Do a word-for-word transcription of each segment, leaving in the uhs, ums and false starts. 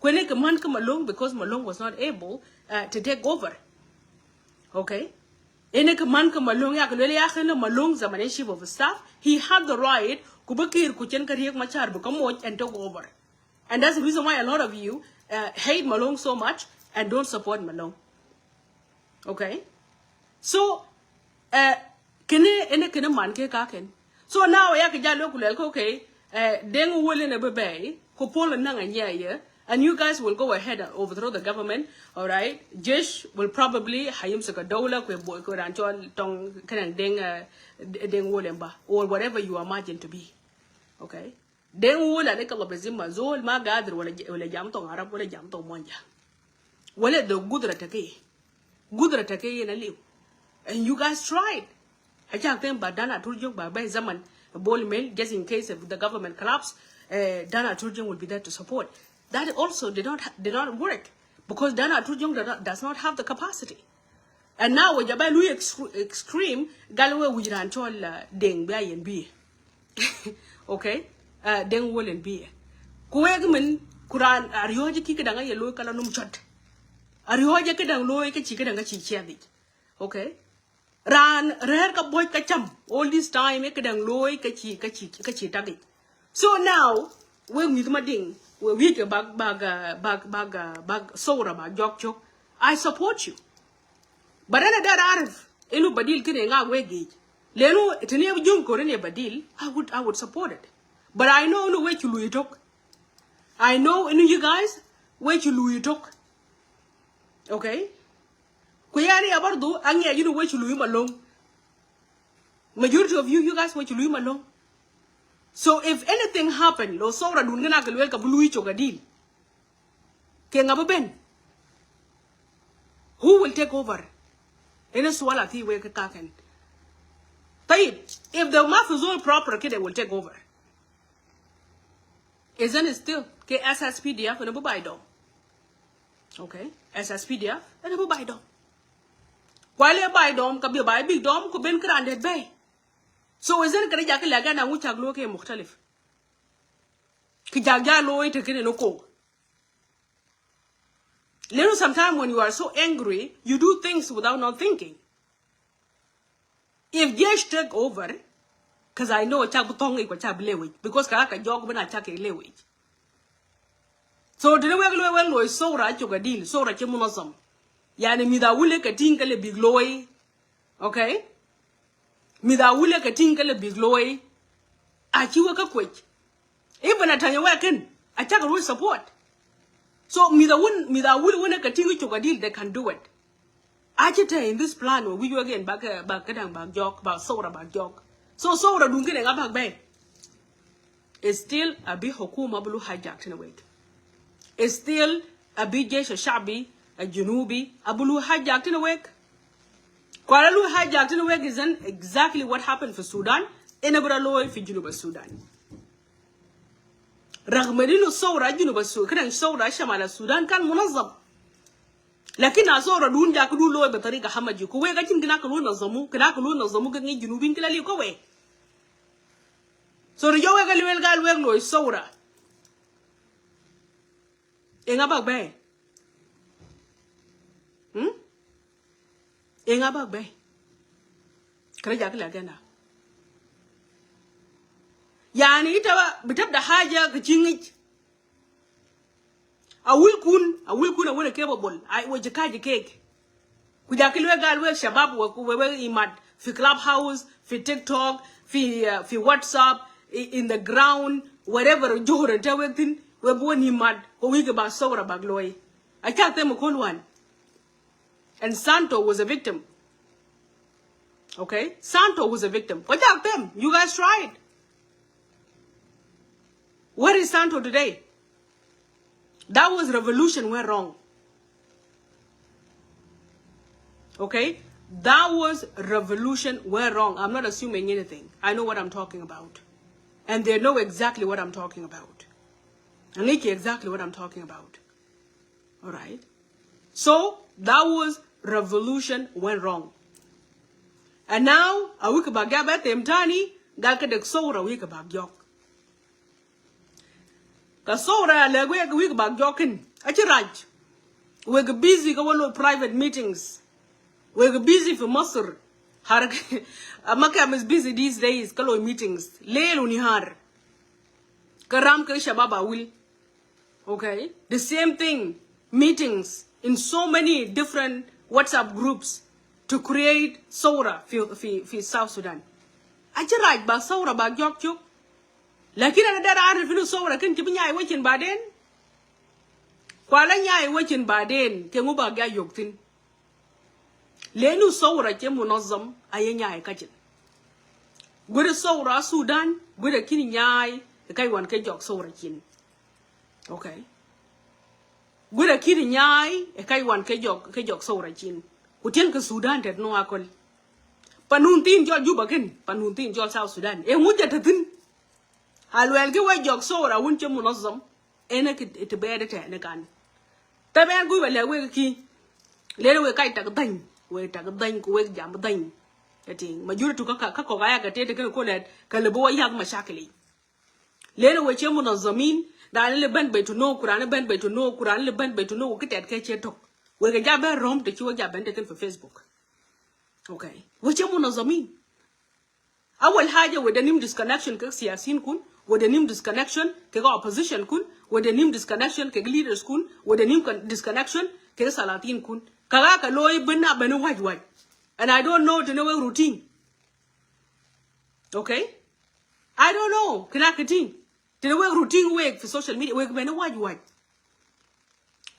Kuënɛ kɛ män kä Malong because Malong was not able uh, to take over. Okay. Ɛnɛ kɛ män kä Malong ya kɛ luel ya kɛ lɛ Malong zaman ɛ chief of staff. He had the right ku bä Kiir ku cɛn kä Riek Machar bɛ kä moc and take over. And that's the reason why a lot of you uh, hate Malong so much and don't support Malong. Okay. So uh, kɛnɛ ɛnɛ kɛnɛ man kɛ ka kɛn. So now ya kɛ jal lɛ ku lɛl kɛ okay. Uh, Deng Wuol ɛnɛ bɛ bɛy ku pol naŋ a nyɛ yɛ. And you guys will go ahead and overthrow the government. All right. Jesh will probably hayum sɛ kɛ dawla kɛ bɔ kɛ ran chol tɔŋ kɛnɛ Deng uh, Deng Wuol ɛn ba or whatever you imagine to be. Okay. Deng Wuol a ni kɛ lɔ bɛ zima zol ma gadir wala wala jam tɔŋ Arab wala jam tɔŋ Monja. Wala the gudra tekɛ. Gudra tekɛ yɛn a liw. And you guys tried. A cak them ba Dan Aturjong ba bɛ zaman Bol Mel just in case if the government collapse, uh, Dan Aturjong will be there to support. That also did not did not work because Dan Aturjong does not, does not have the capacity. And now wä jɛ bɛ lui extreme gal wä wi̱c ran chol uh, Deng bia yɛn bi. Okay. Uh, Deng Wuol ɛn bi. Ku wek min ku ran a riɔ̱ɔ̱c ki kɛ daŋ a yɛ lo̱o̱c kala num chot. A riɔ̱ɔ̱c kɛ daŋ lo̱o̱c kɛ ci kɛ daŋ kɛ ci ciɛth ic. Okay. Ran rɛr ka boc ka cam all this time kɛ daŋ lo̱o̱c kɛ ci kɛ ci kɛ ci tagic. So now wek mi̱th ma diŋ wek wi̱c kɛ bak bak uh, bak bak uh, bak sowra bak jɔk chok. I support you. But ɛn a dɛr arif inu badil kini ŋa wek gic. Lenu tini a jung kori ni badil, I would I would support it. But I know inu wek chulu itok. I know inu you guys wek chulu itok. Okay. Ku yani a bardu angi a jinu wek chulu imalong. Majority of you, you guys wek chulu imalong. So if anything happen, lo sowra dun gina kɛ luel ka bulu ichok adil. Kɛ ŋa bä ben? Who will take over? Ɛn sual a thi wek kä kakɛn. Tayib, if the maf is all proper kɛ they will take over. Isn't it still? Kɛ S S P D F ɛn bä bay dɔm. Okay. S S P D F ɛn bä bay dɔm. Kualɛ bay dɔm ka bi bay big dɔm ku ben kɛ ran det bɛy. So isn't kɛ ri jak kɛ lɛ gɛn a ŋu cak luɔ kɛ mukhtalif. Kɛ jak jak luɔ ite kɛ ni no ko. Lenu sometimes when you are so angry, you do things without not thinking. If Jesh take over, cause I know chak bi thong ik wa chak bi lewe, because kaka jog bina chak ke lewe. So dini wek loy wek loy sowra chok adil, sowra che munazam. Yani mida wule ka ting kale big loy. Okay? Mida wule ka ting kale big loy. A chi wek ka kwech. Even a tanya wek ken, a chak a support. So mida wun mida wule wune ka ting chok adil, they can do it. Actually in this plan we you again back uh, back kadang back jog, back sowra back jog. So sowra dun kene nga back bay. It's still a bi hukuma bulu hijacked in a way. It's still a bi jesh a shabi a junubi a bulu hijacked in a way. Kuala lu hijacked in a way isn't exactly what happened for Sudan. In a bra loy for Junuba Sudan. Ragma dinu sowra Junuba Sudan, kena sowra shamala Sudan kan munazam. Lakin a sowra dun jak du loy batariga hamaji. Kuwe gachin kina kulu nazamu, kina kulu nazamu kani Junubin kila li kuwe. So rijo wek a liwel gal wek loy sowra. Inga bak bay. Hmm? Inga bak bay. Kena jak la gana. Yani ita ba bitab da haja ka cingij. A wul kun, a wul kun a wul capable. Ai wa jika jikek. Kuja kil wek gal wek shabab wek wek wek imat fi clubhouse, fi TikTok, fi uh, fi WhatsApp, in the ground, wherever johor ente wek thin, wek wek imat ko wik ba sowra bag loy. I can't tell kol one. And Santo was a victim. Okay? Santo was a victim. But tell them, you guys tried. Where is Santo today? That was revolution went wrong. Okay? That was revolution went wrong. I'm not assuming anything. I know what I'm talking about. And they know exactly what I'm talking about. I know exactly what I'm talking about. All right. So that was revolution went wrong. And now a wik bak ya ba tem tani gal ke dek sowra wik bak yok. Ka sowra le wik wik bak yokin. Aci rac. Wek busy kä wä lo private meetings. Wek busy fi Masir. Har Makam is busy these days kä lo meetings lel u nihar. Kä ram kä shabab Awil. Okay. The same thing. Meetings in so many different WhatsApp groups to create sawra fi, fi, fi South Sudan. Aci rac ba sawra ba jɔk cuk. Lakin ana dara arif inu sawra kin tibi nyai wechin baden. Kuala nyai wechin baden ke ŋu ba ga yok thin. Lenu sawra ke munazam aye nyai kachin. Gwede sawra Sudan gwede kini nyai kai wan ke jɔk sawra chin. Okay. Gwede kini nyai kai wan ke jɔk, ke jɔk sawra chin. Kutien ke Sudan tet no akol. Panun tin jɔl Juba kin, panun tin jɔl South Sudan. E ŋu jɛ te thin. Alwel ki we jɔk sawra wun ke munazam. Ene ki ti bɛɛdɛ tɛ ne kan. Tɛ bɛɛn gui bɛ lɛ wek ki. Lene wek kai tak dhany. Wek tak dhany ku wek jam dhany. Kɛ ti majority ka, ka, ka kɔk aya kɛ tete kene kolɛt ka lebo wa yath mashakili. Lene wek che munazamin. Rani le ben betu no kurani ben betu no kurani le ben betu no ki tɛt kɛ che tok. Wek ja ben rom te chi wek ja ben te ken fi Facebook. Okay. Wek che munazamin. Awal haja wede nim disconnection kek siyasin kun, wede nim disconnection kek opposition kun, wede nim disconnection kek leaders kun, wede nim con-, disconnection kek salatin kun. Kaga ka loy bena bena waj waj. And I don't know tene wek routine. Okay? I don't know. Kina kitin. Tene wek routine wek fi social media wek bena waj waj.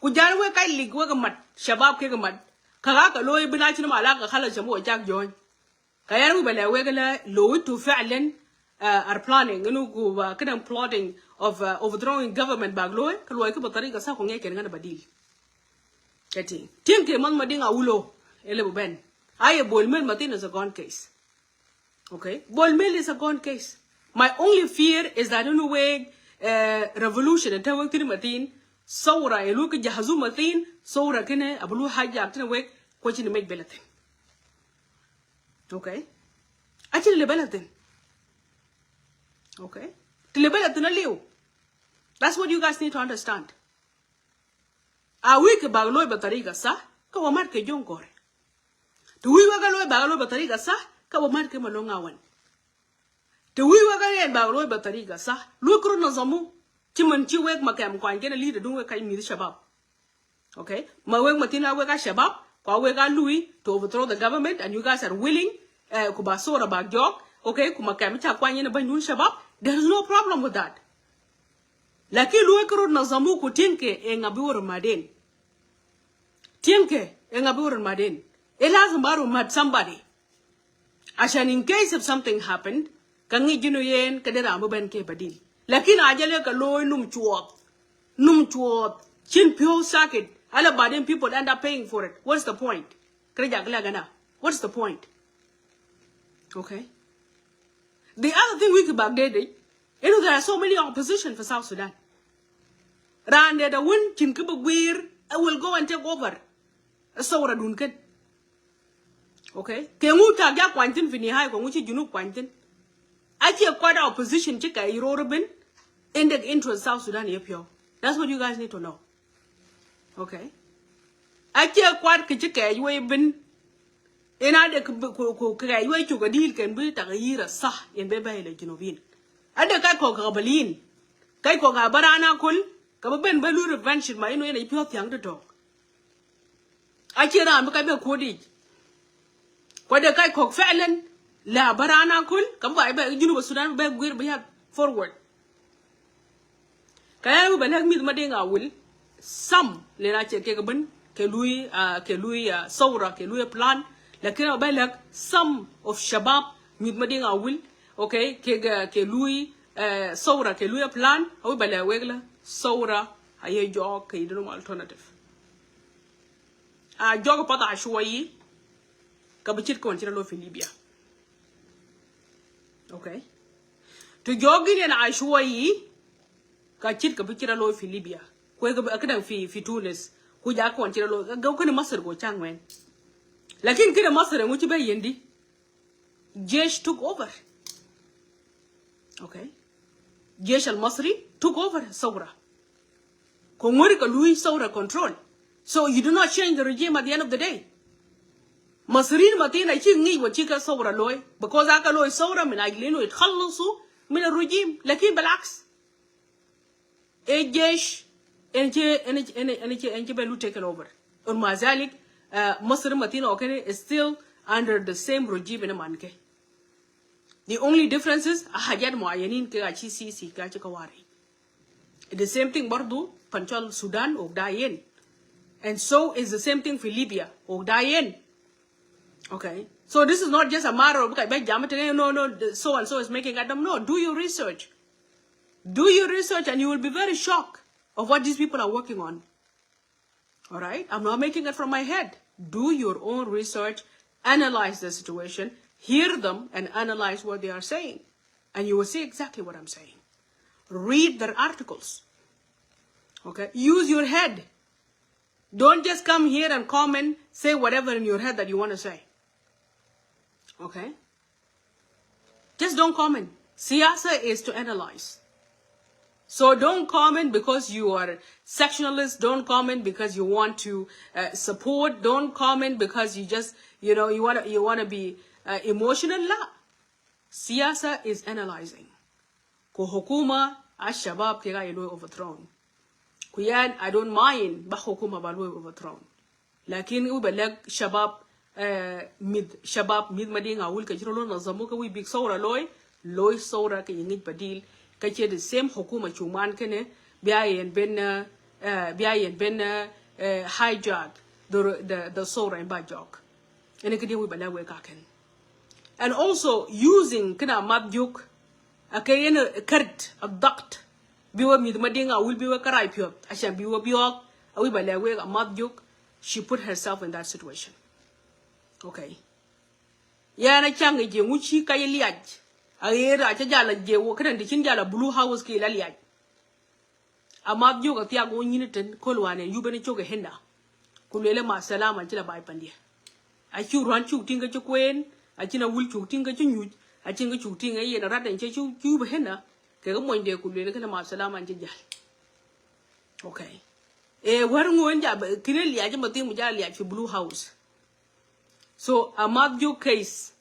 Ku jal wek kai lik wek mat, shabab kek mat. Kaga ka loy bena chini malaka khala shamu wajak join. Ka yan wi̱i̱ bɛ lɛ wek lɛ lo wi̱i̱ tu fi'lan, uh, are planning inu ku, uh, kidan plotting of, uh, overthrowing government bak loy ka luɔy ki bɛ tariga sa ku ŋiɛ kɛn ŋan badil. Kɛ ti tin ke man ma diŋ a wulo ele bu ben. Aye Bol Mel ma tin is a gone case. Okay, Bol Mel is a gone case. My only fear is that inu wek, uh, revolution te wek tin ma tin sawra elu ki jahazu ma tin sawra kene abulu hajak tin wek ko chini mej bela tin. Okay. Actually, lebela thin. Okay. Ti lebela thin aliu. That's what you guys need to understand. A wi̱i̱ ke bak loy ba tariga sa ka wa mat ke jong kor. Ti wi̱i̱ wek a loy bak loy ba tariga sa ka wa mat ke ma long awan. Ti wi̱i̱ wek a yen bak loy ba tariga sa. Luy kuro na zamu. Ci man ci wek ma kem kwan kene leader dun wek kaj mith shabab. Okay. Ma wek ma thin a wek a shabab, kwa wek a lui to overthrow the government, and you guys are willing, uh, ku ba sora ba jok. Okay, ku ma kam cha kwa nyene ba nyun shabab. There is no problem with that. Lakin lui kuro na zamu ku tin ke e ngabi wor maden. Tin ke e ngabi wor maden. E lazim ba ro mad somebody. Ashan in case if something happened, ka ŋi̱c ji̱n yen ka dee ram bi ben kɛ badil. Lakin a jɛ lɛ ka lo̱o̱y num cuɔɔth. Num cuɔɔth. Cin pi̱o̱ sakit. Ala baden people end up paying for it. What's the point? Kɛ rɛ jak lɛ gana. What's the point? Okay. The other thing wi̱i̱ kɛ bak dee dee. You know, there are so many opposition for South Sudan. Raan dee da wun cin kä bi guir, I will go and take over. Sawra dun kän. Okay. Kɛ ŋu tak ja kuany thin fi nihaya kɛ ŋu ci junub kuany thin. Acie kuat opposition ci kɛ iror bin. Indek interest South Sudan ye pio. That's what you guys need to know. Okay. Acie kuat kɛ ci kɛ iwe bin. Ina de kɛ iwe cuk adil kɛn bi tak yira sah in be bɛ ile junubin. Ade kaj kɔ kɛ balin. Kaj kɔ kɛ barana kul. Kɛ bi ben bɛ lu revenge ma ino ina ipio thiang de tok. Acie ram bi kaj bɛ kuodic. Kuɛ dee kaj kɔk fɛlɛn lɛ a bä raan a kul kä bä bɛ junub Sudan bɛ guir bä yath forward. Kä yan wi bɛ lɛk mith ma dee ŋa wil sam lɛ na cɛ kek bin kɛ lui, ah, kɛ lui, ah, sawra kɛ lui plan. Lakin a bɛ lɛk some of shabab mith ma dee ŋa wil. Okay, kek, ah, kɛ lui, eh, sawra kɛ lui plan a wi bɛ lɛk wek la sawra a yɛ jɔɔk kɛ yi dee num alternative. A jɔk path a cuɔyi. Kä bi cit kɔn cit a lo̱ fi Libya. Okay. Tu jɔk gin yɛn a cuɔyi. Kä cit kä bi cit a lo̱ fi Libya. Kuɛ kä bi a kidaŋ fi, fi Tunis. Ku ja kɔn cit a lo̱ kä kɛn Masir go caŋ wɛn. Lakin kɛn Masir ŋu ci bɛ yɛn di. Jesh took over. Okay. Jesh al Masri took over sawra. Kɛ ŋuɔ̱ri kɛ lui sawra control. So you do not change the regime at the end of the day. Masirin mathin a ci ŋic wä ci kɛ sawra loy. Because a kɛ loy sawra min ajli inu itkhalasu min regime. Lakin بالعكس. Ɛ jesh, ɛn ci, ɛn ci, ɛn ci, ɛn ci bɛ lu taken over. Un ma zalik, uh, Masir mathin ɔ kɛn is still under the same regime in a man kɛ. The only difference is a hajat muayanin kɛ a ci sisi kɛ a ci kawari. The same thing برضو pan cɔl Sudan ɔ da yen. And so is the same thing fi Libya ɔ da yen. Okay. So this is not just a matter of, okay, bɛ jam it, no, no, the so and so is making at them. No, do your research. Do your research and you will be very shocked of what these people are working on. All right? I'm not making it from my head. Do your own research, analyze the situation, hear them and analyze what they are saying. And you will see exactly what I'm saying. Read their articles. Okay? Use your head. Don't just come here and comment, say whatever in your head that you want to say. Okay? Just don't comment. Siyasa is to analyze. So don't comment because you are sectionalist. Don't comment because you want to uh, support. Don't comment because you just, you know, you want to, you want to be uh, emotional. لا. Siyasa is analyzing. Kɛ hukuma, a shabab kɛ ga yɛ loy overthrown. Ku yan, I don't mind ba hukuma ba loy overthrown. Lakin wi bɛ lɛk shabab, eh, mith, shabab mith Madiŋ Awil kɛ ci rɔ loy nazamu kɛ wi big sawra loy, loy sawra kɛ yi ŋic badil. Kɛ ci the same hukuma cu man kɛnɛ, bia yɛn ben, eh, bia yɛn ben, eh, hijack the, the, the sawra in ba jɔk. Ɛn kɛ diɛ wi bɛ lɛk wek kakɛn. And also using kɛn a map juk, a kɛ yɛn a kɛrt a dakt. Bi wä mith Madiŋ Awil bi wä kärac piɔth. A can bi wä biɔk. A wi bɛ lɛk wek a map juk. She put herself in that situation. Okay. Yɛn a caŋ i̱ jiɛ ŋuci ka yi liac. A ɣer a cä jal a jiɛ wä kä den ti cin jal a Blue House ki la liac. A map juk a thiak wä nyini ten köl wanɛ yup ɛn cok ɛ hinda. Ku luelɛ ma salama ci la bay pandiɛ. A cu ruan cuk tiŋ kä ci kueen, a cin a wul cuk tiŋ kä ci nyuc, a cin kä cuk tiŋ ɛ yɛn a rat ɛn cɛ cu yup ɛ hinda. Kɛ kä mony dee ku luelɛ kɛn a ma salama ci jal. Okay. Ɛ wär ŋuɔn ja kinɛ liac ma thiŋ mi jal liac fi Blue House. So a map juk case.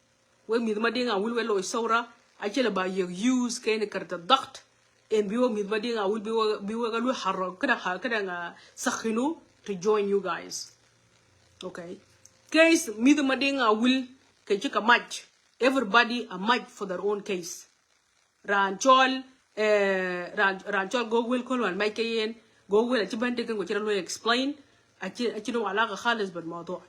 Wek mith Madiŋ Awil wek loc sawra, a ci la ba yek use kɛ ni kɛrt a dakt. Ɛn bi wek mith Madiŋ Awil bi wek, bi wek a lu harok, kɛ da ha, kɛ da ŋa sakhinu to join you guys. Okay. Case mith Madiŋ Awil kɛ ci ka mac. Everybody a mac for their own case. Raan cɔl, eh, raan, raan cɔl Gok Wel kɔn wan mɛc kɛ yɛn. Gok Wel a ci bɛn dek kɛn kɔ ci raan lo explain. A ci, a ci no alaka khalis bal mawdu.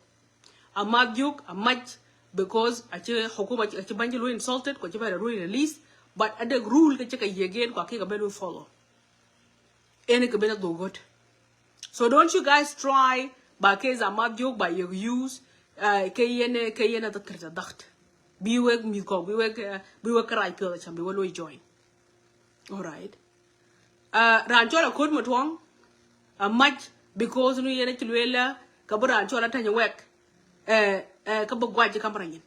A map juk a mac because a ci hukuma a ci bɛn ci lo insulted kɔ ci bɛn lo release. But a dek rule kɛ ci kɛ yɛ gen kɔ a kɛ kɛ bɛn lo follow. Ɛn kɛ ben a dhok got. So don't you guys try ba case a map juk ba yek use, uh, kɛ yɛn, kɛ yɛn a dhak kɛrɛ dhakt. Bi wek mith kɔk, bi wek, uh, bi wek kärac piɔth a cam bi wek lo join. All right. Uh, raan cɔl a kot ma tuɔŋ a mac because nu yɛn a ci luel la ka bi raan cɔl a tany wek. Eh, eh, ka bi guac ci kamera nyin.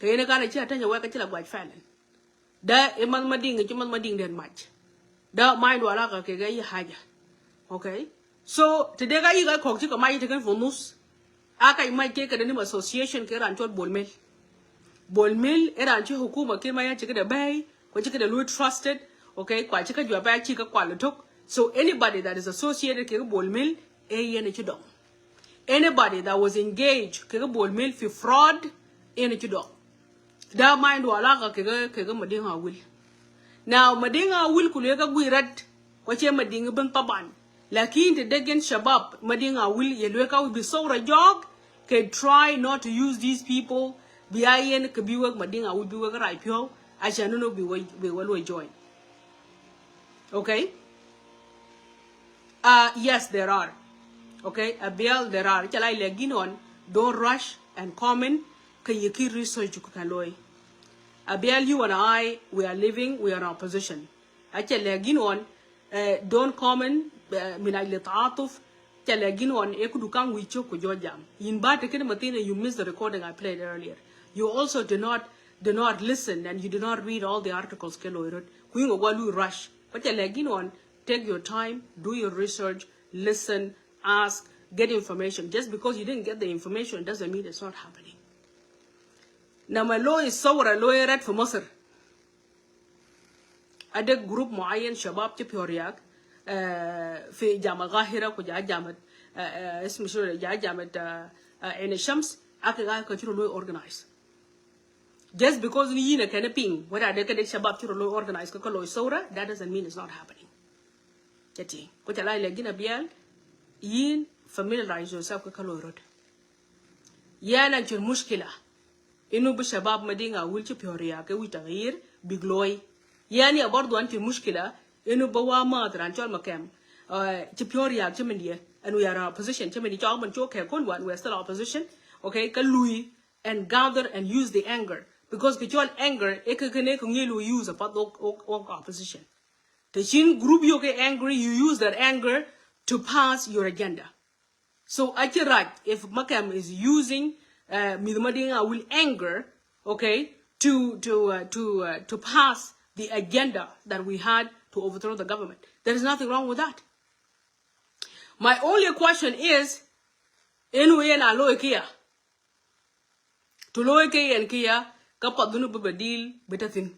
Kɛ yɛn a kan a ci a tany wek a ci la guac fɛlɛn. Da ɛ math Madiŋ, ɛ ci math Madiŋ den mac. Da mac dual a kɛ kɛ yi haja. Okay. So ti dee ka yi ka kɔk ci kɛ mac ti kɛn fi nus. A ka mac kɛ kɛ dee ni ma association kɛ ran cɔl Bol Mel. Bol Mel ɛ ran ci hukuma kɛ ma ya ci kɛ dee bɛy. Kɔ ci kɛ dee lu trusted. Okay. Kua ci kɛ jua bɛy ci kɛ kual tok. So anybody that is associated kɛ Bol Mel ɛ yɛn ci dɔŋ. Anybody that was engaged kɛ Bol Mel fi fraud ɛ yɛn ci dɔŋ. Da mind wa alaka kɛ, kɛ Madiŋ Awil. Now Madiŋ Awil ku luek a gui rat. Kɔ cɛ Madiŋ ben taban. Lakin ti degen shabab Madiŋ Awil yɛ luek a bi sawra jɔk. Kɛ try not to use these people. Bi a yɛn kɛ bi wek Madiŋ Awil bi wek rai piɔw. Aca nono bi wek, bi wek luek join. Okay. Uh, yes, there are. Okay, Abiel, there are. Cɛ la ilɛ gin on, don't rush and comment. Kɛ yɛ ki research ku kan loy. Abiel, you and I, we are living, we are in opposition. Acɛ lɛ gin on, uh, don't comment, uh, min ajli taatuf. Cɛ lɛ gin on, ɛ kudu kan wi̱c cok ku jɔ jam. Yin ba te kene mathina, you missed the recording I played earlier. You also did not, did not listen and you did not read all the articles kɛ loy rot. Ku yin gɔ gua lu rush. Kɔ cɛ lɛ gin on, Take your time, do your research, listen, ask, get information. Just because you didn't get the information doesn't mean it's not happening. Nama lo is sawra lo red fi Masir. Ada group muayan shabab ti Pyoria, eh, fi jama Gahira ku ja jama, eh, eh, ismu shunu ja jama, eh, eh, Ain Shams, ake ga ka chiro lo organize. Just because ni yina kene ping, wada de kede shabab chiro lo organize ka lo sawra, that doesn't mean it's not happening. Kati, ko chala ile gina bial, yin familiarize yourself ka lo rot. Yana chir mushkila. Inu bi shabab Madinga Awil ci Pyoria ke wi tagyir big loy. Yani abardu an chir mushkila. Inu ba wa ma tran chol makem. Uh, ci Pyoria ci mindi. And we are opposition ci mindi chok man chok ke kun wan, we are still opposition. Okay, ka lui and gather and use the anger. Because ki chol anger, e ke kene ko ngi lu use a pat ok, ok, ok opposition. Te chin group yo ke angry, you use that anger to pass your agenda. So I can write if Makam is using, uh, Mith Madinga Awil anger, okay, to, to, uh, to, uh, to pass the agenda that we had to overthrow the government. There is nothing wrong with that. My only question is, inu yen a loy kia? To loy ke yen kia, ka padhunu bi badil bi ta thin.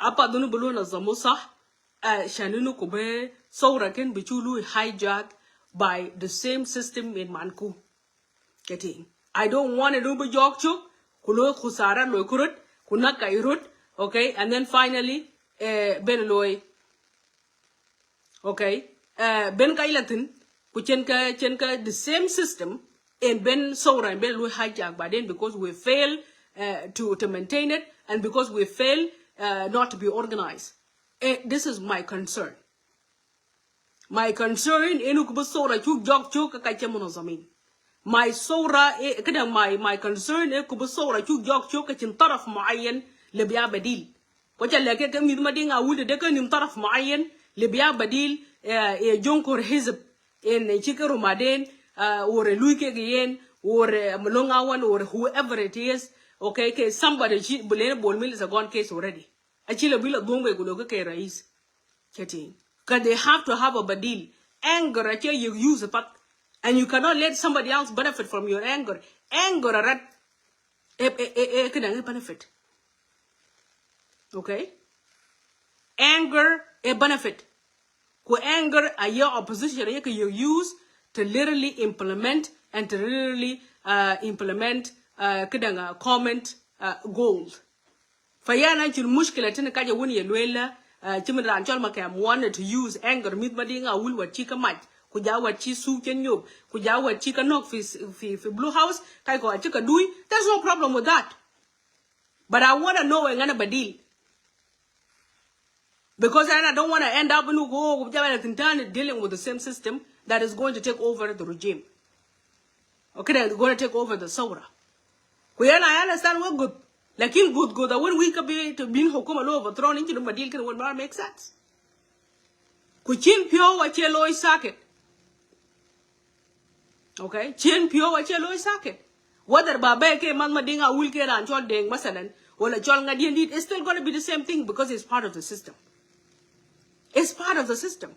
A padhunu bi luna zamu sah, eh, shaninu ku be sawra ken bi chulu hijack by the same system in Manku. Getting. I don't want it to be jok chuk, ku loy khusara loy kurut, ku naka irut, okay, and then finally, eh, ben loy. Okay. Uh, ben ka ilatin, ku chen ka, chen ka the same system, and ben sawra, and ben lu hijack by then because we fail, uh, to, to maintain it, and because we fail, uh, not to be organized. Eh, this is my concern. My concern, inu ku bi sawra chuk jok chuk ka ka che munazamin. My sawra, eh, kida my, my concern, eh, ku bi sawra chuk jok chuk ka chin taraf muayan le biya badil. Ko cha leke ke Mith Madinga Awil de ke nim taraf muayan le biya badil, eh, eh, jonkor hizb, en, eh, chike rumaden, uh, or lui ke yen, or, eh, Malong Awan, or whoever it is, okay, ke somebody chi, bulene Bol Mel is a gone case already. Achi le bila dungbe gulo ke, ke rais. Getting. Cause they have to have a badil. Anger, ache you use a pat. And you cannot let somebody else benefit from your anger. Anger, a rat, e, e, e, e, kena benefit. Okay? Anger, a benefit. Ku anger, a your opposition, a you use to literally implement and to literally, uh, implement, uh, kidanga comment, uh, goals. Fa yan an cin mushkila tini kacɛ wun yɛ lueel la, uh, ci min raan cɔl Makɛm wanted to use anger Mith Madinga Awil wat ci kä mac, ku ja wat ci suk cɛ nyop, ku ja wat ci kä nɔk fi, fi, fi Blue House, kac kɔ a ci kä dui. There's no problem with that. But I wanna know ɛ ŋänä badil. Because I don't wanna end up in, oh, ku ja bɛ la thin tani dealing with the same system that is going to take over the regime. Okay, they're gonna take over the sawra. Ku yɛn, I understand wä guth. Lakin guth guth a wän wi̱i̱ kä bi to bin hukuma lo overthrown in ci dum badil kɛn wän ma make sense. Ku cin piɔw a cɛ loy sakit. Okay, cin piɔw a cɛ loy sakit. Whether ba bɛ kɛ Mith Madinga Awil kɛ raan cɔl Deng masalan, wala cɔl ŋa diɛn dit, it's still gonna be the same thing because it's part of the system. It's part of the system.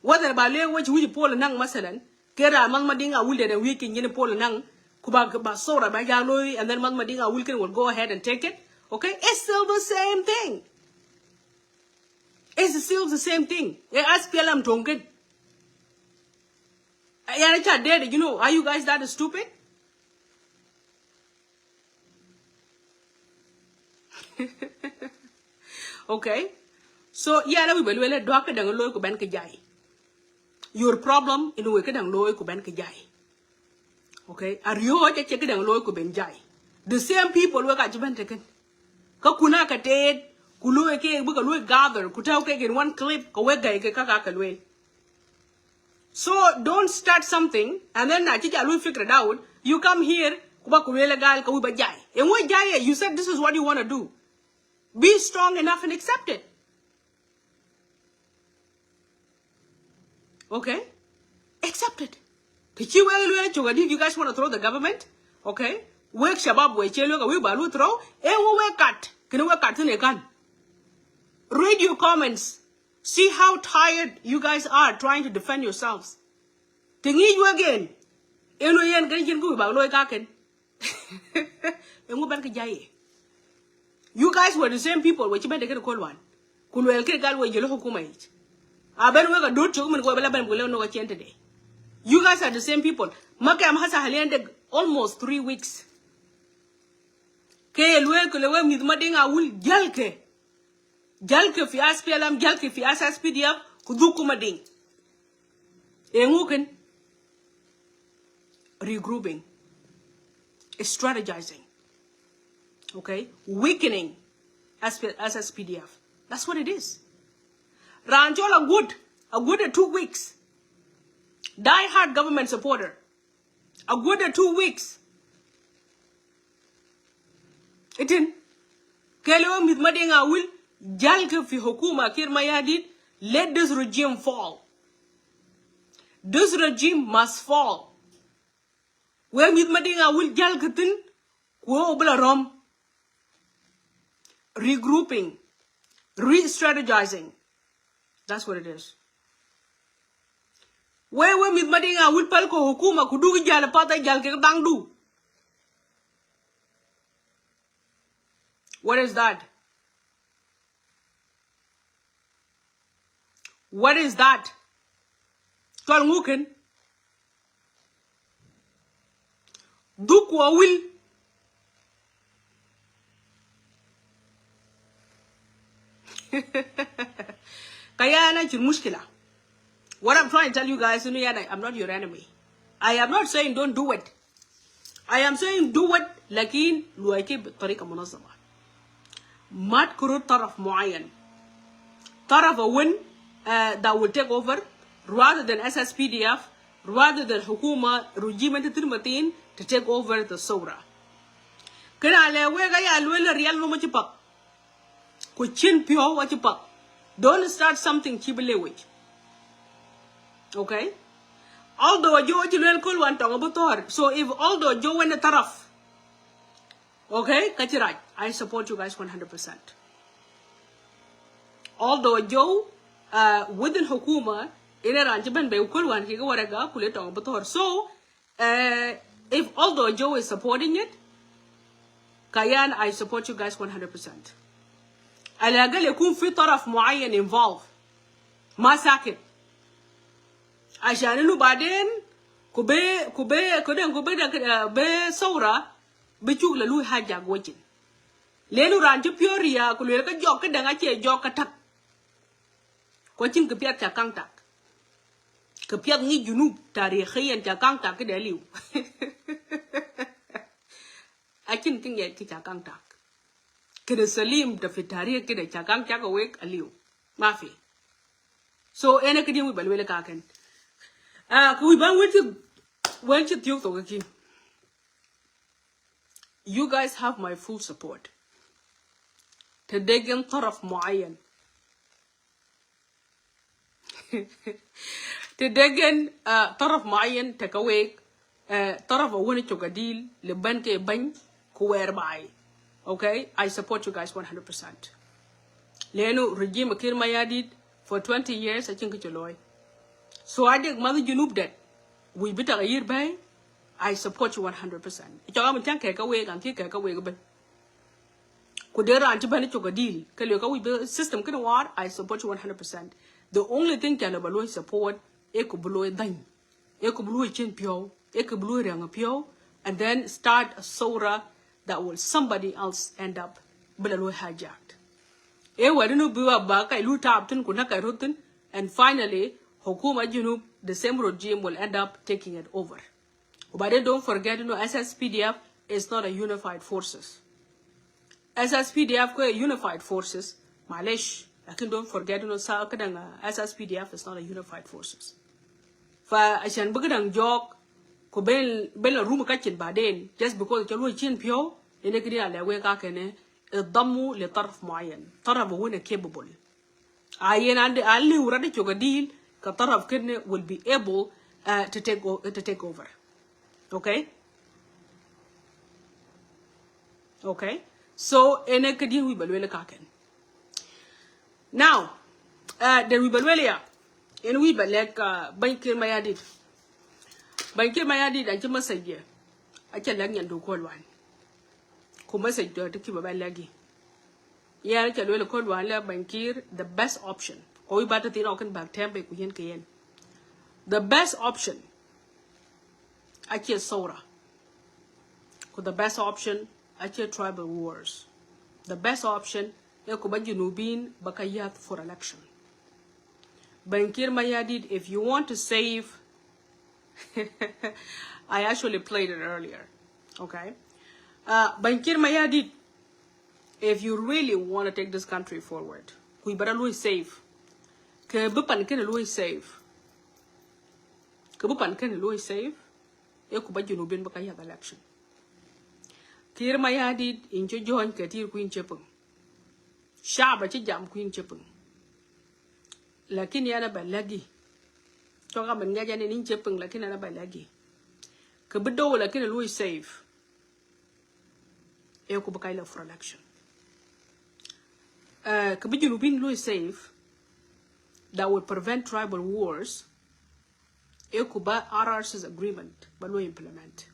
Whether ba lëë wec wi̱c Paul Nang masalan, kɛ raan Mith Madinga Awil dee wi̱c kɛ nyin Paul Nang, ku ba, ba sawra ba ja loy, and then Mith Madinga Awil kɛn will go ahead and take it. Okay? It's still the same thing. It's still the same thing. Ɛ S P L M tuɔŋ kɛn. Yan ca dead, you know, are you guys that stupid? Okay. So, yeah, la wi̱i̱ bɛ lueel ɛ duak kä däŋ loy ku ben kä jay. Your problem in a way kä däŋ loy ku ben kä jay. Okay. A riööc a cɛ kä däŋ loy ku ben jay. The same people wek a ci ben te kɛn. Kä kun a kä teet ku loy kɛ, bikɛ loy gather ku tɛw kɛ in one clip kɛ wek gay kɛ kä ka kɛ lueel. So don't start something and then na ci ja lui figure it out, you come here ku ba ku lueel gal ka wi̱i̱ ba jay. Ɛŋu jay ɛ? You said this is what you wanna do. Be strong enough and accept it. Okay? Accept it. Ti ci wek lueel cok adit, you guys wanna throw the government? Okay? Wek shabab wek cɛ lueel ka wi̱i̱ ba lui throw. Ɛŋu wek kat? Kini wek kat thin ɛ kan. Read your comments. See how tired you guys are trying to defend yourselves. Ti ŋi̱i̱c wä again. Ɛn wä yɛn kɛn cin kä wi̱i̱ bak lo̱c kakɛn. Ɛŋu bɛn kɛ jay yɛ? You guys were the same people wä ci bɛn de kɛn kol wan. Ku luɛl kɛ gal wä jɛ lo̱ hukuma yic. A bɛn wek a do̱r cok min kɛ wä bɛ la bɛn buk lɛ wä no̱k a cɛn tɛ dee. You guys are the same people. Ma kɛm hasa halian dek almost three weeks. Kɛ yɛ luel kɛ lɛ wee mi̱th ma diŋ a wul jäl kɛ. Jäl kɛ fi S P L M, jäl kɛ fi S S P D F, ku dhuk kum a diŋ. Ɛŋu kɛn? Regrouping. Strategizing. Okay? Weakening S P, S S P D F. That's what it is. Raan cɔl a good, a good two weeks. Die hard government supporter. A good two weeks. Itin. Kɛlɛ wä mi̱th ma diŋ a wil. Jäl kɛ fi hukuma Kiir Mayardit. Let this regime fall. This regime must fall. Wee mi̱th ma diŋ a wil jäl kɛ thin. Ku wee wä bi la rɔm. Regrouping. Re-strategizing. That's what it is. Wee wee mi̱th ma diŋ a wil päl kɛ hukuma ku duk jäl path a jäl kɛ baŋdu. What is that? What is that? Cɔl ŋu kɛn? Dhuk wä wil. Ka yan a cin mushkila. What I'm trying to tell you guys, inu yan, I'm not your enemy. I am not saying don't do it. I am saying do it, lakin luay kɛ bi tarika munazama. Ma tkurur taraf muayan. Taraf a win, uh, that will take over rather than S S P D F, rather than hukuma regime ti tin matin to take over the sawra. Kɛn a lɛ wek a ya luel rial nɔmɔ ci pak. Ku cin piɔw a ci pak. Don't start something ci bi lewec. Okay? Although a jiɔ ci luel kol wan tɔŋ a bi thɔr. So if although a jiɔ wen a taraf, okay, ka ci rac. I support you guys one hundred percent. Although a jiɔ, uh, within hukuma, in a ran ci ben be kol wan ki ga wara ga kule tɔŋ a bi thɔr. So, uh, if although a jiɔ is supporting it, ka yan, I support you guys one hundred percent. Ala aqal yakun fi taraf muayan involved. Ma sakit. Ashan inu baden, ku be, ku be, ku den, ku be da, uh, be sawra, bi cuk la lu hajak wacin. Lenu ran ci pior ya, ku lel ka jok, ka dang a ce jok ka tak. Ku cin kɛ piath ca kaŋ tak. Kɛ piath ŋi̱i̱c Junub tarikhiyan ca kaŋ tak kɛ dee liw. A cin kɛ ŋiɛc kɛ ca kaŋ tak. Kɛ dee salim ta fi tarik kɛ dee ca kaŋ tak kɛ wek a liw. Ma fi. So, ɛn ɛ kɛ diɛn wi̱i̱ ba luel ka kɛn. Ah, kɛ wi̱i̱ ba wec ci, wec ci thiok thok kɛ ki. You guys have my full support. Te degen taraf muayan. Te degen, uh, taraf muayan te ka wek, uh, taraf a wani cok a dil, le ben ke bany, ku whereby. Okay? I support you guys one hundred percent. Lenu regime Kiir Mayardit for twenty years, a cin ki ci loy. So a dek math Junub det, wi̱i̱ bi tak a yir bay, I support you one hundred percent. Cok a mi tiaŋ kɛ ka wek, an ki kɛ ka wek ben. Ku dee raan ci ben cok a dil. Kɛ luek ka wi̱c bi system kini war, I support you one hundred percent. The only thing ca lɛ ba luɔc support, ɛ ku bi luɔc dhany. Ɛ ku bi luɔc cin piɔw. Ɛ ku bi luɔc riaŋ piɔw. And then start a sawra that will somebody else end up bi la luɔc hijacked. Ɛ wɛri nu bi wa ba kɛ lu tap thin ku na kɛ rut thin. And finally, hukuma Junub, the same regime will end up taking it over. But then don't forget, you know, S S P D F is not a unified forces. S S P D F kɛ unified forces, معلش. Lakin don't forget, you know, sa kadang, uh, S S P D F is not a unified forces. Fa ashan bi kadang jok, ku ben, ben la rum kachin baden, just because ca luɔc cin piɔw, ene kidi a lɛ wek a kɛn, ɛ, ضموا لطرف معين. Taraf wun ɛ capable. A yen a liw rat cok a dil, ka taraf kɛn will be able, uh, to take o-, to take over. Okay? Okay? So, ene kɛ diɛn wi̱i̱ ba luel ka kɛn. Now, Ɛ, dee wi̱i̱ bɛ luel ya. Ɛn wi̱i̱ bɛ lɛk, ɛ, Bany Kiir Mayardit. Bany Kiir Mayardit an ci message yɛ. A cɛ lɛk Nyandu Kol Lual. Ku message dɔ̱ ti ki bɛ bɛ lɛk yi. Yɛn cɛ luel Kol Lual lɛ Bany Kiir the best option. Kɔ wi̱i̱ ba te thin ɔ kɛn bak tɛm bɛ ku yɛn kɛ yɛn. The best option. A cɛ sowra. Ku the best option a cɛ tribal wars. The best option ɛ ku ba Junubin ba ka yath for election. Bany Kiir Mayardit, if you want to save, I actually played it earlier. Okay? Uh, Bany Kiir Mayardit, if you really want to take this country forward, ku i̱ bɛ rɔ luɔ̱c save. Kɛ bi pan kɛn luɔ̱c save. Kɛ bi pan kɛn luɔ̱c save. Ɛ ku ba Junubin ba ka yath election. Kiir Mayardit in ci jo̱o̱ny kɛ ti̱i̱r kuin cɛ piŋ. Shaba ci jam kuin cɛ piŋ. Lakin yɛn a bɛ lɛk yi. Cɔk a min ŋɛc ɛn in cɛ piŋ lakin yɛn a bɛ lɛk yi. Kɛ bi do̱w lakin a luɔ̱c save. Ɛ ku bi kac la for election. Uh, kɛ bi Junubin luɔ̱c save. That will prevent tribal wars. Ɛ ku ba R R C's agreement ba luɔ̱c implement.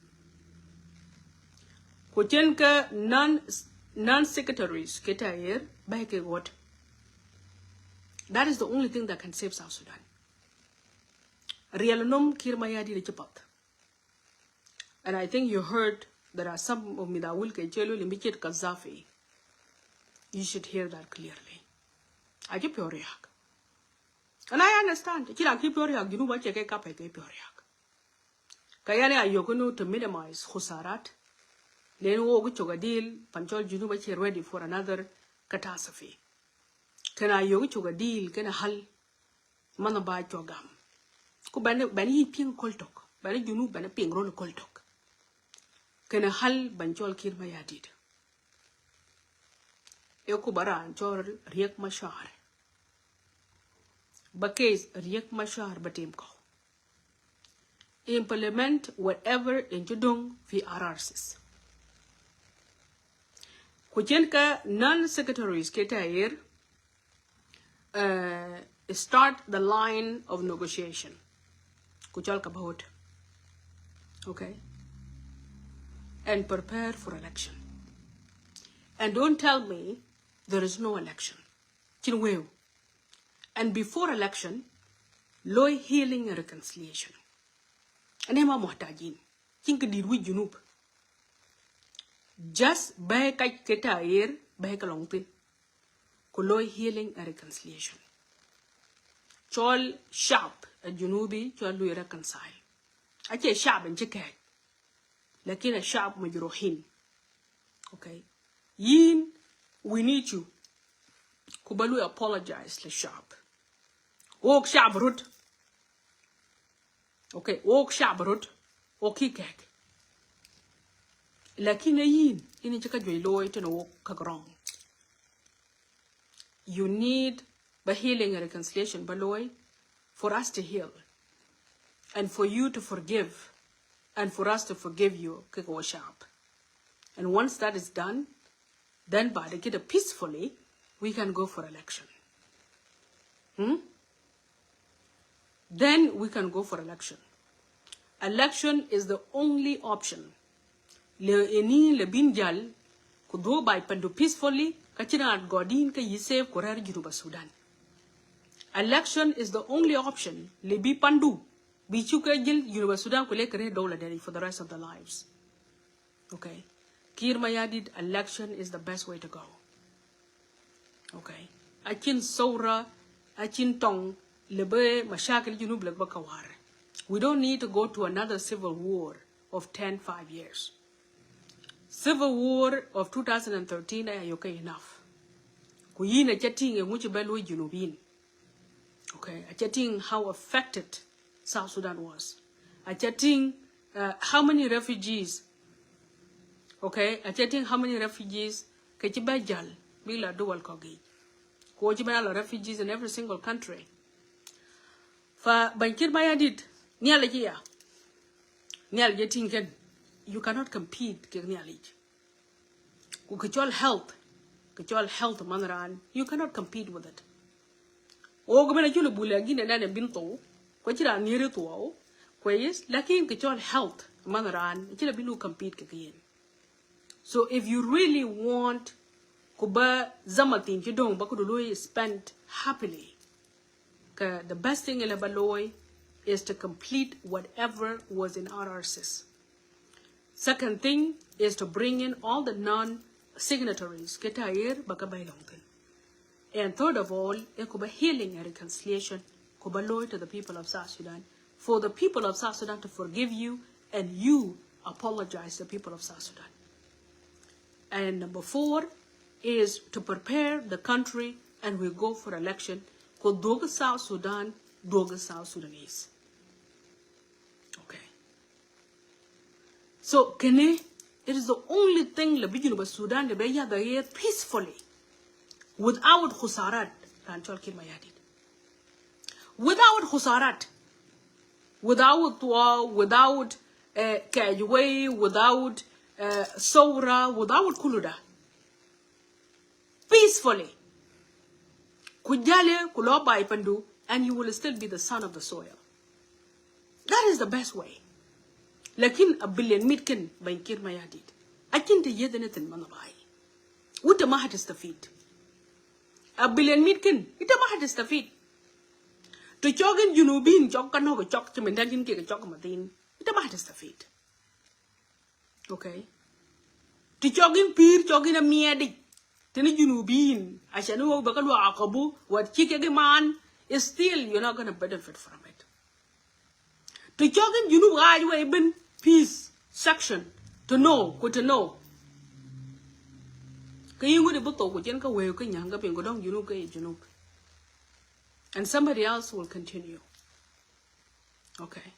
Ku cɛn kä non, non signatories kɛ tɛ̈ ɣer bɛ kɛ ɣöt. That is the only thing that can save South Sudan. Riɛl nom Kiir Mayardit ci path. And I think you heard there are some of mi da wil kɛ cɛ luel in bi ciet Gaddafi. You should hear that clearly. A ci piɔr riak. And I understand. Ci ran ki piɔr riak, Junub a cɛ kɛ kapɛ kɛ piɔr riak. Ka yɛn a yök ni to minimize khusarat. Nen wok cok a deal, pan cɔl Junub a cɛ ready for another catastrophe. Kɛn a yök cok a deal kɛn a hal. Man ba cua gam. Ku bɛn, bɛn yi piŋ kol tok. Bɛn Junub bɛn piŋ rol kol tok. Kɛn a hal ban cɔl Kiir Mayardit. Ɛ ku ba ran cɔl Riek Machar. Ba case Riek Machar ba tim kɔ. Implement whatever in ci do̱ŋ fi R R C's. Ku cɛn kä non signatories kɛ tɛ̈ ɣer, uh, start the line of negotiation. Ku cɔl kɛ ba ɣöt. Okay? And prepare for election. And don't tell me there is no election. Cin weu. And before election, lo̱c healing and reconciliation. Ɛn ɛ ma muhtajin. Cin kɛ di̱t wi̱c Junub. Just bɛ kac kɛ tɛ̈ ɣer, bɛ kɛ lɔŋ thin. Ku lo̱c healing and reconciliation. Cɔl shab ɛ Junubi, cɔl lui reconcile. A cɛ shab in ci kɛɛc. Lakin ɛ shab majruhin. Okay. Yin, we need you. Ku ba lui apologize lɛ shab. Wok shab rut. Okay, wok shab rut. Wok ki kɛk. Lakin ɛ yin, in ci kä juec loy tin wok kä wrong. You need ba healing and reconciliation ba loy for us to heal. And for you to forgive. And for us to forgive you, kɛ wok shab. And once that is done, then baada kida peacefully, we can go for election. Hmm? Then we can go for election. Election is the only option. Lɛ ini lɛ bin jal, ku duɔ ba̱a̱c pandu peacefully, kä ci na gɔɔdin kä yi safe ku rɛr Junub Sudan. Election is the only option. Lɛ bi pandu, bi cukɛ jil Junub Sudan ku lɛ kɛ rɛr dɔwla dɛri for the rest of their lives. Okay. Kiir Mayardit, election is the best way to go. Okay. A cin sowra, a cin tɔŋ, lɛ bä mashakil Junub lɛ bä kawar. We don't need to go to another civil war of ten, five years. Civil war of two thousand and thirteen, a yɛ yɔkɛ enough. Ku yin a cɛ tiŋ ɛ ŋuci bɛ luɔy Junubin. Okay, a cɛ tiŋ how affected South Sudan was. A cɛ tiŋ, uh, how many refugees. Okay, a cɛ tiŋ how many refugees kɛ ci bɛ jal bi la duwal kɔk i̱. Ku ci bɛ na la refugees in every single country. Fa Bany Kiir Mayardit, nhial a ci ya. Nhial jɛ tiŋ kɛn. You cannot compete kɛ nhial i̱. Ku kɛ cɔl health, kɛ cɔl health man ran, you cannot compete with it. Ɣok ben a cul a bul a gin a nɛn a bin thou. Kuɛ ci ran nhieri thuɔu. Kuɛ yes, lakin kɛ cɔl health man ran ci la bin lu compete kɛ kɛ yen. So if you really want ku ba zaman thin ci dong ba ku du loy spend happily, ka the best thing ila ba loy is to complete whatever was in R R Cs. Second thing is to bring in all the non-signatories. Kɛ ta yer ba ka bay lɔŋ thin. And third of all, ɛ ku ba healing and reconciliation ku ba loy to the people of South Sudan. For the people of South Sudan to forgive you and you apologize to the people of South Sudan. And number four is to prepare the country and we go for election. Ku duɔk South Sudan, duɔk South Sudanese. Okay. So kɛnɛ, it is the only thing la bi Junub Sudan de bɛ yath a yɛ peacefully without khusarat. Ran cɔl Kiir Mayardit. Without khusarat, without war, without uh, kɛɛc wei, without uh, sowra, without kuluda. Peacefully. Ku jale ku lɔ bay pandu, and you will still be the son of the soil. That is the best way. Lakin a billion mit kin bay Kiir Mayardit. A kin te yed anything man bay. Wuta ma hat istafid. A billion mit kin ita ma hat istafid. To chogin Junubin chok ka no chok chimendan kin ke chok matin. Ita ma hat istafid. Okay. Ti cɔk in pi̱i̱r, cɔk in a miɛɛt i̱ tini Junubin, a cɛ ni wä bɛ kä luaak kɔbu wä ci kɛ gi man, is still you're not gonna benefit from it. Ti cɔk in Junub ɣaac wä i̱ ben peace section ti no ku ti no. Kä yin wä di bi thok ku cin kä wee kä nya̱ŋ kä piny ku dɔ̱ŋ Junub kä yɛ Junub. And somebody else will continue. Okay.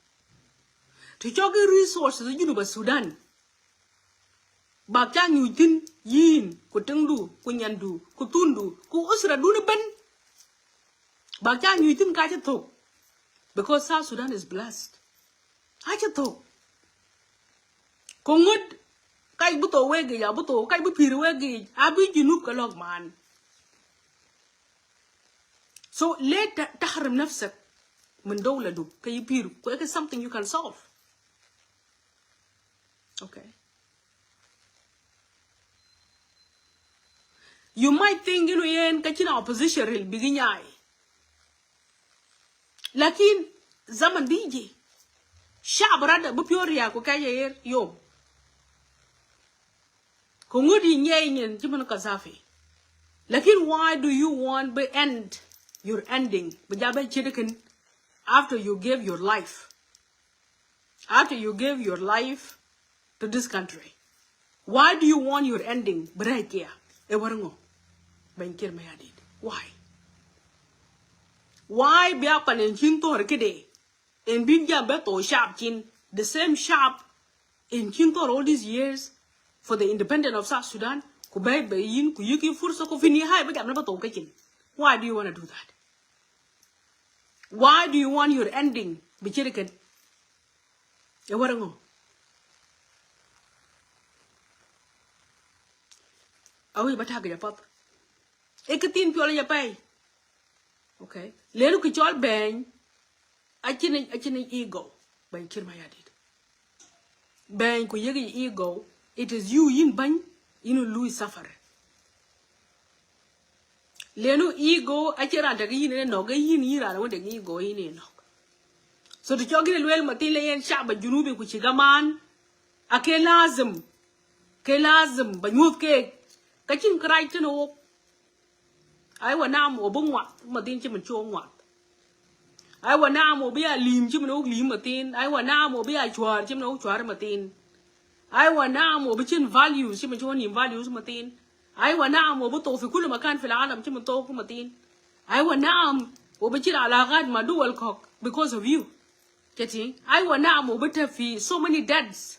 Ti cɔk in resources i̱ Junub a Sudan. Bak ca nyuc thi̱n yi̱i̱n ku tiŋdu ku nyandu ku thundu ku usra duni ben. Bak ca nyuc thi̱n ka ci thok. Because South Sudan is blessed. A ci thok. Ku ŋut kac bi thok wek gic a bi thok kac bi pi̱i̱r wek gic a bi Junub kɛ lɔk man. So le ta- tahrim nafsak min dawla du kɛ yi pi̱i̱r ku ek something you can solve. Okay. You might think inu yen ka cina opposition ril bigi nyai. Lakin zaman biji shab rada bi pior ya ku kaja yer yom. Ku ŋut yi nyai nyin jimin Gaddafi. Lakin why do you want bi end your ending bi jabe chidikin after you gave your life? After you gave your life to this country, why do you want your ending bi rɛy kia? Ɛ wär ŋɔ? Bɛny Kiir Mayardit. Why? Why bia pan in chin thor kide in bin jam bɛ thor shab chin the same shab in chin thor all these years for the independent of South Sudan? Ku bɛ bɛ yin ku yik yi fursa ku fini hai bɛ jam na bɛ thor kachin. Why do you want to do that? Why do you want your ending bi ciri kɛn? Ɛ wär ŋɔ? A wi̱i̱ ba ta̱k jɛ path. Ɛ kɛ thin piɔl jɛ pɛy. Okay. Lenu ki cɔl bɛny. A cini a cini ego. Bɛny Kiir Mayardit. Bɛny ku yek yi ego, it is you yin bany yin lui suffer. Lenu ego a ci ran tɛk yin ne nɔk, yin yin ran wendek ego yin ne nɔk. So ti cɔk yin luel ma thin le yen shab a Junubi ku ci gaman a ke lazim, ke lazim ba nyuth ke ka cin karac tin wok. Ai wa nam wä bi ŋuath ma thin ci min ci wä ŋuath. Ai wa nam wä bi a lim ci min wä lim ma thin. Ai wa nam wä bi a cuar ci min wä cuar ma thin. Ai wa nam wä bi cin values ci min ci wä nim values ma thin. Ai wa nam wä bi thok fi kulu makan fi alam ci min thok ma thin. Ai wa nam wä bi cin alagat ma duwal kɔk because of you. Keti ai wa nam wä bi te fi so many debts.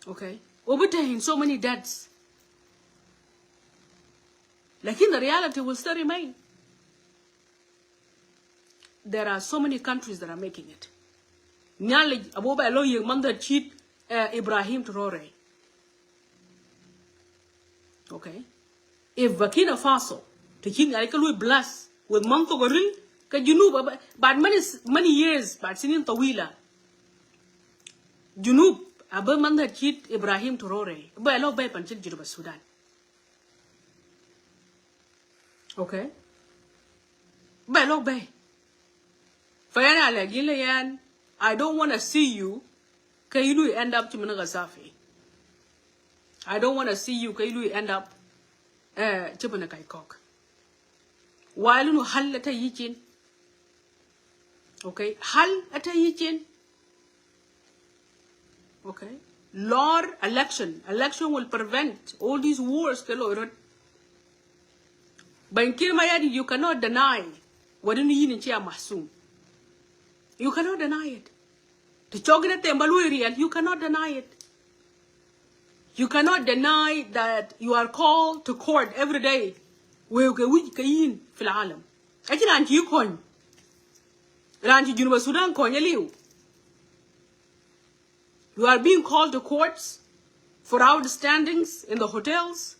Okay. Wä bi te in so many debts. Lakin the reality will still remain. There are so many countries that are making it. Nyalic abo ba lo yek man that cheat uh, Ibrahim Traore. Okay. If Burkina Faso to cheat nyalic ka lui bless With man thok a ril, kɛ Junub a bɛ, but many, many years, but sinin tawila. Junub a bɛ man that cit Ibrahim Traore bɛ lɔ bɛ pan cit Junub Sudan. Okay. Bɛ lɔ bɛ. Fa yɛn a lɛ gin lɛ yɛn, I don't wanna see you kɛ ilu end up ci min Gazafi. I don't wanna see you kɛ ilu end up, eh, ci min Kackok. Wa ilu nu hal a ta yicin. Okay. Hal a ta yicin. Okay. Lord, election. Election will prevent all these wars kɛ lɔ rot. Bany Kiir Mayardit, you cannot deny what in yin in chia mahsum. You cannot deny it. Ti chok in a temba lui real, you cannot deny it. You cannot deny that you are called to court every day. Wee kɛ wi̱c kɛ yin fil alam. Ɛ ci ran ci kɔny. Ran ci Junub Sudan kɔny a liw. You are being called to courts for outstandings in the hotels.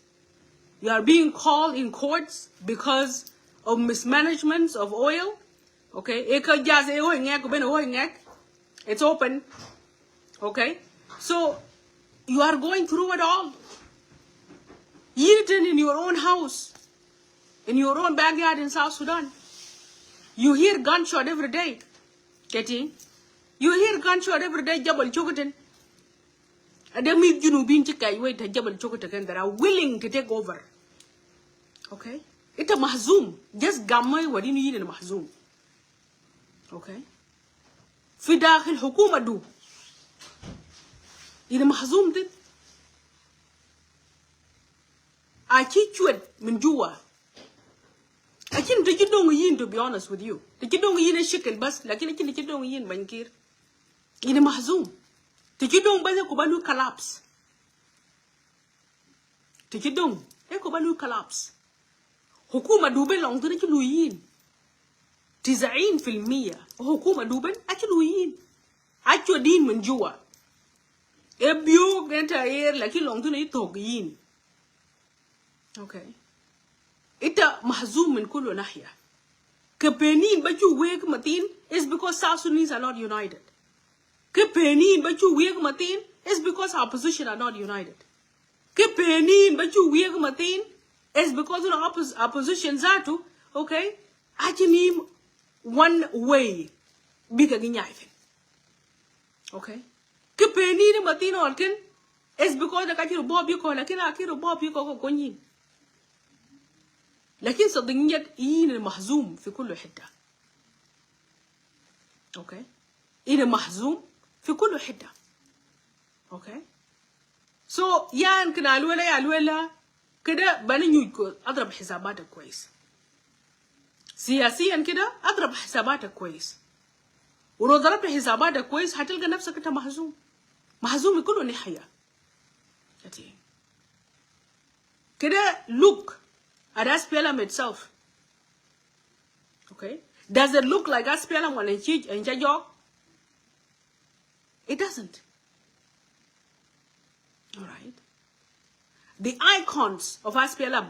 You are being called in courts because of mismanagements of oil. Okay? Ɛ kä jaz ɛ wä ŋɛk, ben wä ŋɛk. It's open. Okay? So, you are going through it all. Yin tin in your own house, in your own backyard in South Sudan. You hear gunshot every day. Getting? You hear gunshot every day, Jabal Chogotin. And then mi Junubin ci kay wait, Jabal Chogotin, that are willing to take over. Okay? It a mahzum. Just gamma what in yin mahzum. Okay? Fi dakhil hukuma du. Ina mahzum din. A ci cuet min juwa. A cin ti ci dong yin, to be honest with you. Ti ci dong yin a shikil bas, lakin a cin ti ci dong yin Bany Kiir. Ina mahzum. Ti ci dong bas ku ba lu collapse. Ti ci dong ɛ ku ba lu collapse. Hukuma du ben lɔŋ thin a ci lu yin. Tisain fil mia. Hukuma du ben a ci lu yin. A cuɛ din min juwa. Ɛ biok ɛ ta er lakin lɔŋ thin a ci thok yin. Okay. Ita mahzum min kullu nahya. Kɛ penin ba cu wek mathin is because South Sudanese are not united. Kɛ penin ba cu wek mathin is because opposition are not united. Kɛ penin ba cu wek mathin is because, you know, oppos-, opposition zatu, okay, a ci ni one way bikɛ gi nyai thin. Okay. Kɛ peni ni mathin ɔl kin is because the kacir bɔ bi kɔ, lakin a kir bɔ bi kɔ kɔ konyin. Lakin sa ding yet in mahzum fi kullu hitta. Okay. In mahzum fi kullu hitta. Okay. So yan kina luela ya luela. Kida bani nyuj ko, adrab hisabatak kwes. Siyasiyan kida, adrab hisabatak kwes. Walo darabta hisabatak kwes, hatilga nafsak ita mahzum. Mahzum fi kullu nahya. Kida look at S P L M itself. Okay? Does it look like S P L M wala in change? It doesn't. All right. The icons of S P L M